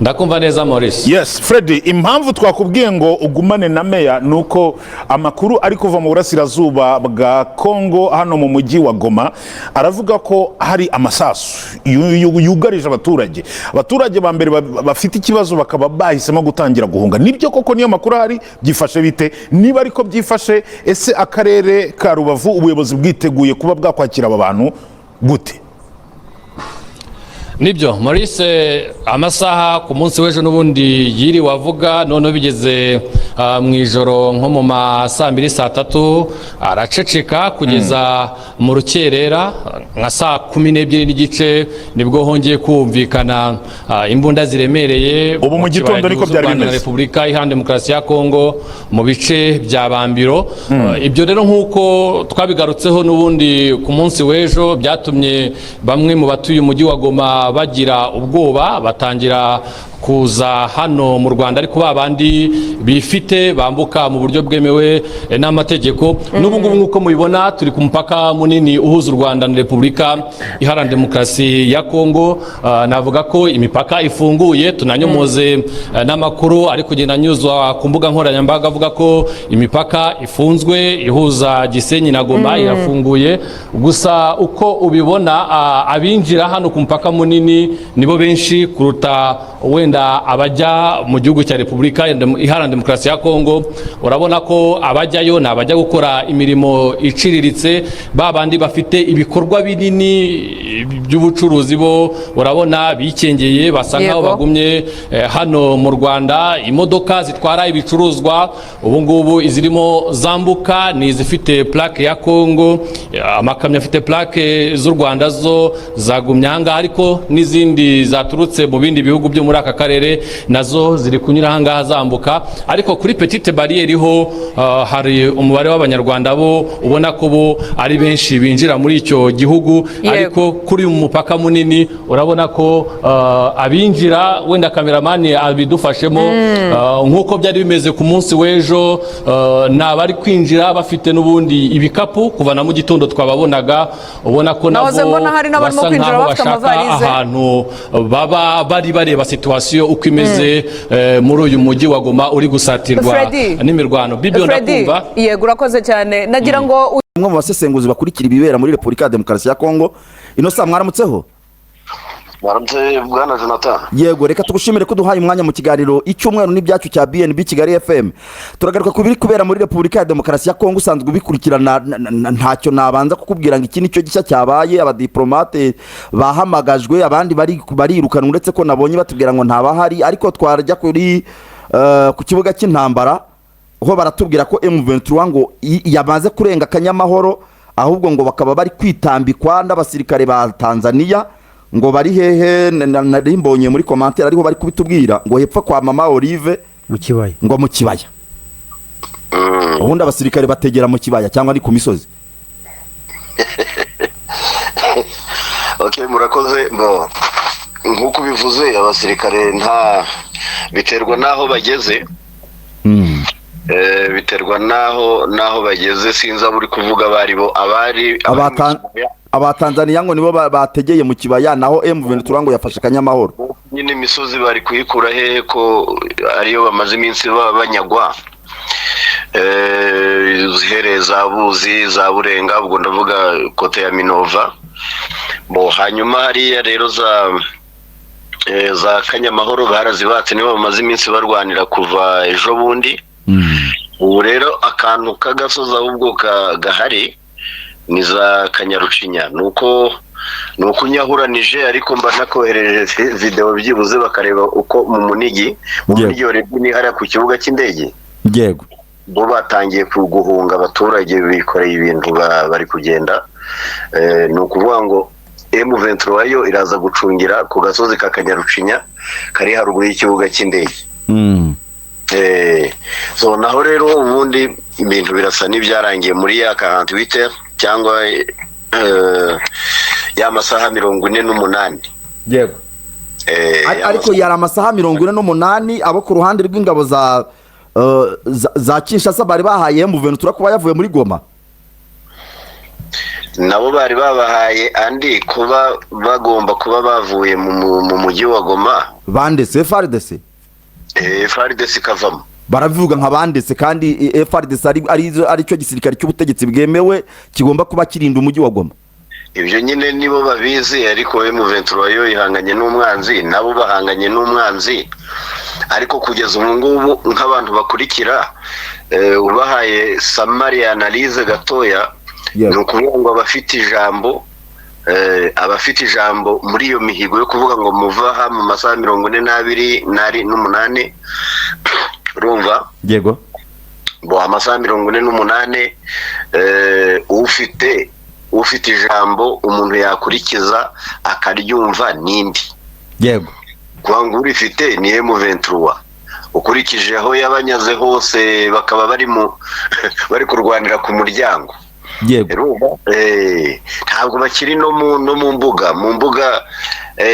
Ndakumva neza, Maurice. Yes, Freddy, impamvu twakubwiye ngo ugumane na meya ni uko amakuru ari kuva mu burasirazuba bwa Kongo, hano mu mujyi wa Goma, aravuga ko hari amasasu yugarije abaturage. Abaturage ba mbere bafite ikibazo bakaba bahisemo gutangira guhunga. Nibyo koko niyo makuru ahari? Byifashe bite? Niba ariko byifashe, ese akarere ka Rubavu ubuyobozi bwiteguye kuba bwakwakira aba bantu gute? Nibyo, Maurice, amasaha ku munsi w'ejo n'ubundi yiriwe avuga, noneho bigeze mu ijoro nko mu ma saa 2, saa 3, araceceka kugeza mu rukerera nka saa 12:30, nibwo hongeye kumvikana imbunda ziremereye. Ubu mu gitondo kibaya niko gihuza byari u Rwanda na bimeze. Repubulika Iharanira Demokarasi ya Kongo, mu bice bya Bambiro. Ibyo rero, nk'uko twabigarutseho n'ubundi ku munsi w'ejo, byatumye bamwe mu batuye umujyi wa Goma bagira ubwoba, batangira kuza hano mu Rwanda, ariko ba bandi bifite bambuka mu buryo bwemewe n'amategeko. N'ubu ngubu, nk'uko mubibona, turi ku mupaka munini uhuza u Rwanda na Repubulika Iharanira Demokarasi ya Kongo. Navuga ko imipaka ifunguye. Tunanyomoze n'amakuru ari kugenda anyuzwa ku mbuga nkoranyambaga avuga ko imipaka ifunzwe ihuza Gisenyi na Goma. Irafunguye gusa. Uko ubibona, abinjira hano ku mupaka munini nibo benshi kuruta wenda abajya mu gihugu cya Repubulika Iharanira Demokarasi ya Kongo. Urabona ko abajyayo ni abajya gukora imirimo iciriritse. Ba bandi bafite ibikorwa binini by'ubucuruzi bo urabona bikengeye, basa nkaho bagumye hano mu Rwanda. Imodoka zitwara ibicuruzwa ubu ngubu izirimo zambuka ni izifite plaque ya Kongo. Amakamyo afite plaque z'u Rwanda zo zagumye ahangaha, ariko n'izindi zaturutse mu bindi bihugu byo muri aka karere nazo ziri kunyura ahangaha zambuka. Ariko kuri petite barrière ho hari umubare w'Abanyarwanda bo ubona ko bo ari benshi binjira muri icyo gihugu. Ariko kuri uyu mupaka munini urabona ko abinjira, wenda kameramani abidufashemo, nk'uko byari bimeze ku munsi w'ejo, ni abari kwinjira bafite n'ubundi ibikapu. Kuva na mu gitondo twababonaga, ubona ko nabo Nahoze mbona hari n'abarimo basa kwinjira nkaho bafite bashaka amavalize. ahantu baba bari, bareba situation uko imeze muri uyu mujyi wa Goma uri gusatirwa Freddy. n'imirwano. Bibyo Freddy, ndakumva. Yego, urakoze cyane. Nagira ngo Umwe mu basesenguzi bakurikira ibibera muri Repubulika ya Demokarasi ya Kongo ino saa, mwaramutseho? Mwaramutse, bwana Jonathan. Yego, reka tugushimire ko duhaye umwanya mu kiganiro Icyumweru n'Ibyacu cya BNB Kigali FM. Turagaruka ku biri kubera muri Repubulika ya Demokarasi ya Kongo. Usanzwe ubikurikirana, ntacyo nabanza kukubwira ngo iki nicyo gishya cyabaye. Abadiplomate bahamagajwe, abandi barirukanwa, uretse ko nabonye batubwira ngo ntabahari. Ariko twarajya ku kibuga cy'intambara ho baratubwira ko M23 ngo yamaze kurenga Akanyamahoro, ahubwo ngo bakaba bari kwitambikwa n'abasirikare ba Tanzania. Ngo bari hehe? Nari mbonye muri commentaire ariho bari kubitubwira, ngo hepfo kwa Mama Olive. Mu kibaya. Ngo mu kibaya. Ubundi abasirikare bategera mu kibaya cyangwa ni ku misozi? Ok, murakoze. Bo, nk'uko ubivuze, abasirikare nta biterwa n'aho bageze. Biterwa n'aho bageze. Sinzi abo uri kuvuga abari bo, abari mu kibaya. Abatanzaniya ngo nibo bategeye mu kibaya, naho M23 ngo yafashe Akanyamahoro. Nyine imisozi bari kuyikura hehe ko ariyo bamaze iminsi banyagwa? Zihereye za Buzi, za Burenga, ubwo ndavuga côté ya Minova. Bo hanyuma hariya rero za Kanyamahoro barazibatse, nibo bamaze iminsi barwanira kuva ejo bundi. Ubu rero akantu k'agasozi ahubwo gahari ni za Kanyarucinya. Ni uko unyahuranije, ariko mba nakohereje videwo byibuze bakareba uko mu Munigi, mu Munigi already ni hariya ku kibuga cy'indege. Bo batangiye guhunga, abaturage bikoreye ibintu, bari kugenda. Ni ukuvuga ngo M23 yo iraza gucungira ku gasozi ka Kanyarucinya kari haruguru y'ikibuga cy'indege. So naho rero ubundi ibintu birasa n'ibyarangiye muri ya 48 cyangwa ya masaha 48. Ariko yari amasaha 48 abo ku ruhande rw'ingabo za Kinshasa bari bahaye M23 kuba yavuye muri Goma. Nabo bari babahaye andi kuba bagomba kuba bavuye mu mujyi wa Goma. Bandetse FARDC. FARDC ikavamo. Barabivuga nka bandetse, kandi FARDC ari cyo gisirikare cy'ubutegetsi bwemewe kigomba kuba kirinda umujyi wa Goma. Ibyo nyine nibo babizi, ariko M23 yo ihanganye n'umwanzi, nabo bahanganye n'umwanzi. Ariko kugeza ubu ngubu, nk'abantu bakurikira, ubahaye summary analyse gatoya, ni ukuvuga ngo abafite ijambo muri iyo mihigo yo kuvuga ngo muva aha mu masaha 42 n'ari n'umunani, urumva? Yego. Bo amasaha 48, ufite ijambo umuntu yakurikiza akaryumva nindi. Kuba ngo urifite ni M23, ukurikije aho yabanyaze hose, bakaba bari kurwanira ku muryango. Urumva? Ntabwo bakiri no mu mbuga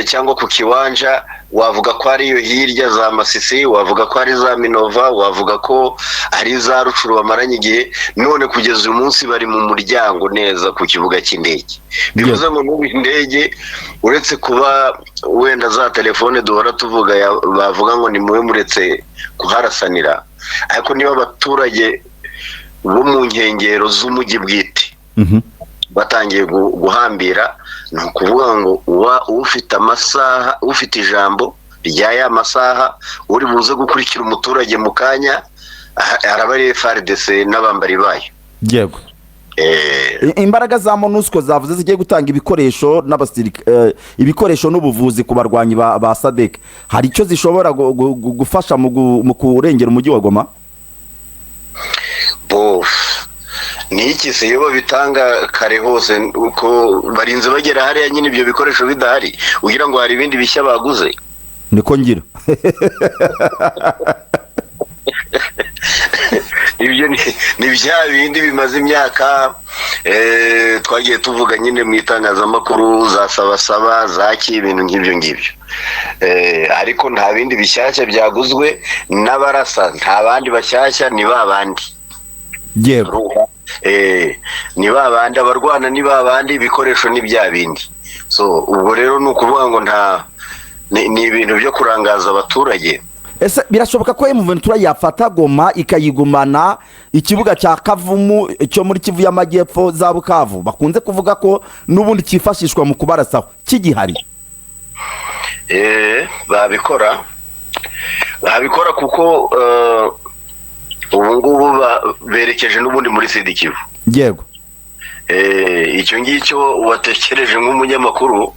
cyangwa ku kiwanja. Wavuga ko ari iyo hirya za Masisi, wavuga ko ari za Minova, wavuga ko ari za Rucuru bamaranye igihe. None kugeza uyu munsi bari mu muryango neza ku kibuga cy'indege. Bivuze ngo n'ubu indege, uretse kuba wenda za telefone duhora tuvuga bavuga ngo ni mube muretse kuharasanira, ariko niba abaturage bo mu nkengero z'umujyi bwite batangiye guhambira, ni ukuvuga ngo uba ufite amasaha, ufite ijambo rya ya masaha, uri buze gukurikira umuturage mu kanya araba ari FARDC n'abambari bayo. Imbaraga za MONUSCO zavuze zigiye gutanga ibikoresho ibikoresho n'ubuvuzi ku barwanyi ba SADC, hari icyo zishobora gufasha mu kurengera umujyi wa Goma? Bo ni iki se, iyo babitanga kare hose, uko barinze bagera hariya nyine ibyo bikoresho bidahari, ugira ngo hari ibindi bishya baguze? Niko ngira. Ibyo ni bya bindi bimaze imyaka, twagiye tuvuga nyine mu itangazamakuru, za sabasaba zaki, ibintu nk'ibyo ngibyo. Ariko nta bindi bishyashya byaguzwe n'abarasa, nta bandi bashyashya, ni ba bandi. Ni ba bandi abarwana, ni ba bandi, ibikoresho ni bya bindi. So ubwo rero ni ukuvuga ngo nta ni ibintu byo kurangaza abaturage. Ese birashoboka ko M23 yafata Goma ikayigumana, ikibuga cya Kavumu cyo muri Kivu y'Amajyepfo za Bukavu bakunze kuvuga ko n'ubundi cyifashishwa mu kubarasaho kigihari? Babikora kuko ubu ngubu berekeje n'ubundi muri Sud Kivu. Icyo ngicyo watekereje nk'umunyamakuru,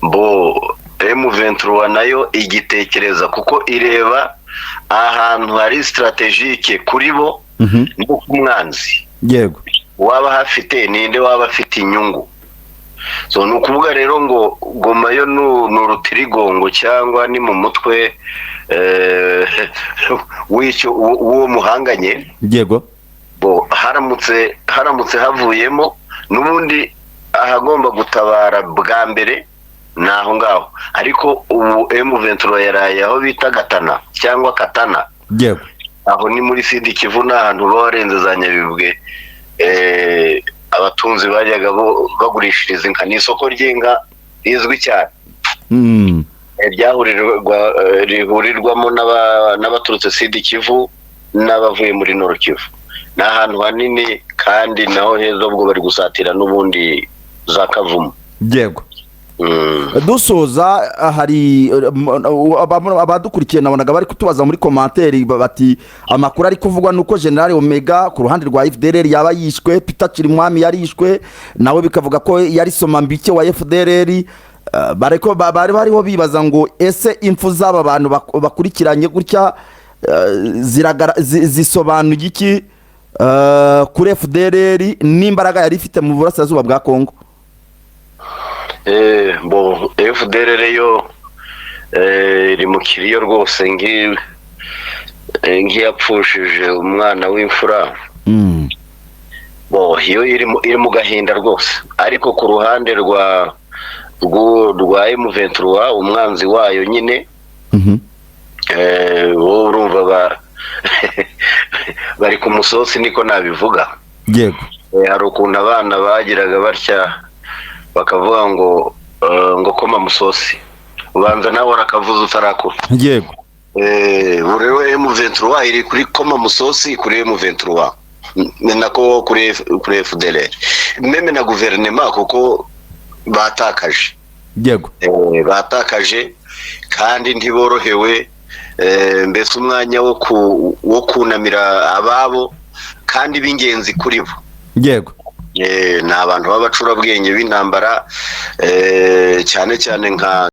bo M23 nayo igitekereza, kuko ireba ahantu hari stratégique kuri bo no ku mwanzi. Waba hafite ninde waba afite inyungu. So ni ukuvuga rero ngo Goma yo ni urutirigongo, cyangwa ni mu mutwe w'icyo w'uwo muhanganye. Bo haramutse havuyemo, n'ubundi ahagomba gutabara bwa mbere ni aho ngaho. Ariko ubu M23 yaraye aho bita Gatana cyangwa Katana. Aho ni muri Sud Kivu, ni ahantu baba warenze za Nyabibwe, abatunzi bajyaga bagurishiriza inka. Ni isoko ry'inka rizwi cyane, rihurirwamo n'abaturutse Sud Kivu n'abavuye muri Nord Kivu. Ni ahantu hanini kandi naho heza, ubwo bari gusatira n'ubundi za Kavumu. Dusoza, hari abadukurikiye nabonaga bari kutubaza muri commentaire bati amakuru ari kuvugwa nuko General Omega ku ruhande rwa FDLR yaba yishwe, Peter Chirimwami yarishwe nawe, bikavuga ko yari Somambike wa FDLR. Bariko bari bariho bibaza ngo ese impfu z'aba bantu bakurikiranye gutya, zisobanuye iki kuri FDLR n'imbaraga yari ifite mu burasirazuba bwa Kongo? Bo FDLR yo iri mu kiriyo rwose, nk'iyapfushije umwana w'imfura. Bo yo iri mu gahinda rwose. Ariko ku ruhande rwa M23, umwanzi wayo nyine, bo urumva bari ku musosi, niko nabivuga. Hari ukuntu abana bagiraga batya bakavuga ngo ngo koma musosi, ubanza nawe warakavuze utarakura. Ubu rero M23 iri kuri koma musosi kuri M23, nako kuri FDLR, même na guverinema, kuko batakaje. Batakaje kandi ntiborohewe. Mbese umwanya wo kunamira ababo kandi b'ingenzi kuri bo. Ni abantu b'abacurabwenge b'intambara, cyane cyane nka